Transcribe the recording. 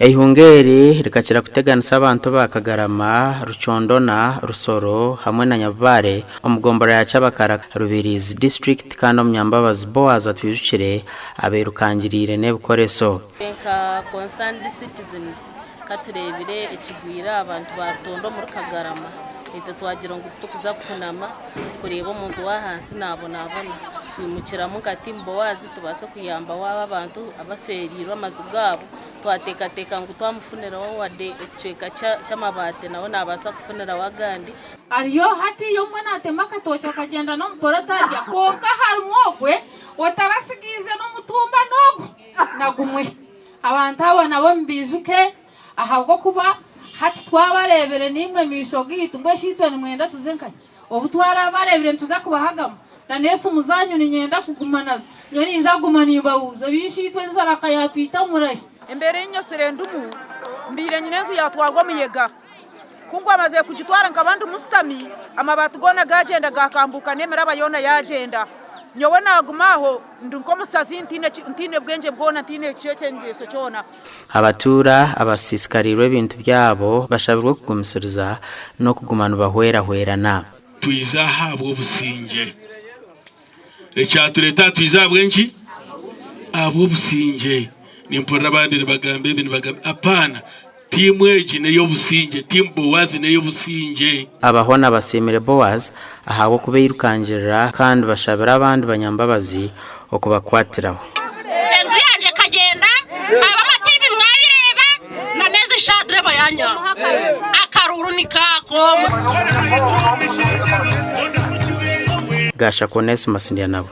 Eihunga eri rikakira kuteganisa abantu ba Kagarama, Rucondona, Rusoro hamwe na Nyabubare omu gombolola ya Kyabakara, Rubirizi disiturikiti kandi Omunyambabazi Boaz Atwijukire abeirukangiriire n'ebikoreso. Nka Concerned Citizens katureebire ekigwire aha bantu ba Rutondo omuri Kagarama itwe twagira ngu titukuza kuhunama kureeba omuntu w'ahansi nabonabona twimukiramu nka Team Boaz tubaase kuyambaho abo abantu abafeereirwe amaju gaabo. Twateekateeka ngu twamufuniraho wadde ekicweka ky'amabaati nawe naabaasa kufuniraho agandi. Hariyo hatiiya omwe naatema akatookye akagyenda n'omuporoto arya, kwonka harimu ogwe otarasigiize n'omutumba n'ogu na gumwe. Abantu abo nabo mubaijuke, ahabw'okuba hati twabareebire naimwe maisho gaitu, mbwenu shi itwe nimwenda tuze nkahi? Obu twarabareebire nituza kubahagamu, na n'esimu zaanyu niinyenda kuguma nazo. Nyowe ninza kuguma nimbabuuza, B'eishe-itwe enjara ka yaatwita murahi? Embeera ei nyosire ndimu, mbaire nyine enju yaatwarwa omuyaga. Ku gwamazire kugitwara nkaba ndi musitami, amabaati goona gaagyenda gaakambuuka n'emiraba yoona yaagyenda. Nyowe naaguma aho ndi nk'omusazi ntaine bwengye bwona ntaine kyetengyeso kyona. Abatuura abasiisikariirwe ebintu byabo bashabirwe okugumisiriza n'okuguma nibahwerahwerana. Twija aha ahabw'obusingye. Ekyatureeta aha twija ahabw'enki? Ahabw'obusingye. Nimpurira abandi nibagamba ebi nibagamba apaana. Tiimu egi n'ey'obusingye, tiimu Boazi n'ey'obusingye. Aba hoona basiimire Boaz ahabw'okubairukangirira kandi bashabire abandi banyambabazi okubakwatiraho. Enju yangye ekagyenda, ab'amatiivi mwabireeba, na n'ezi eshaaha dureba yanyaama. Akaruuru nikaako. Gashakwa Onesmus Ndyanabo.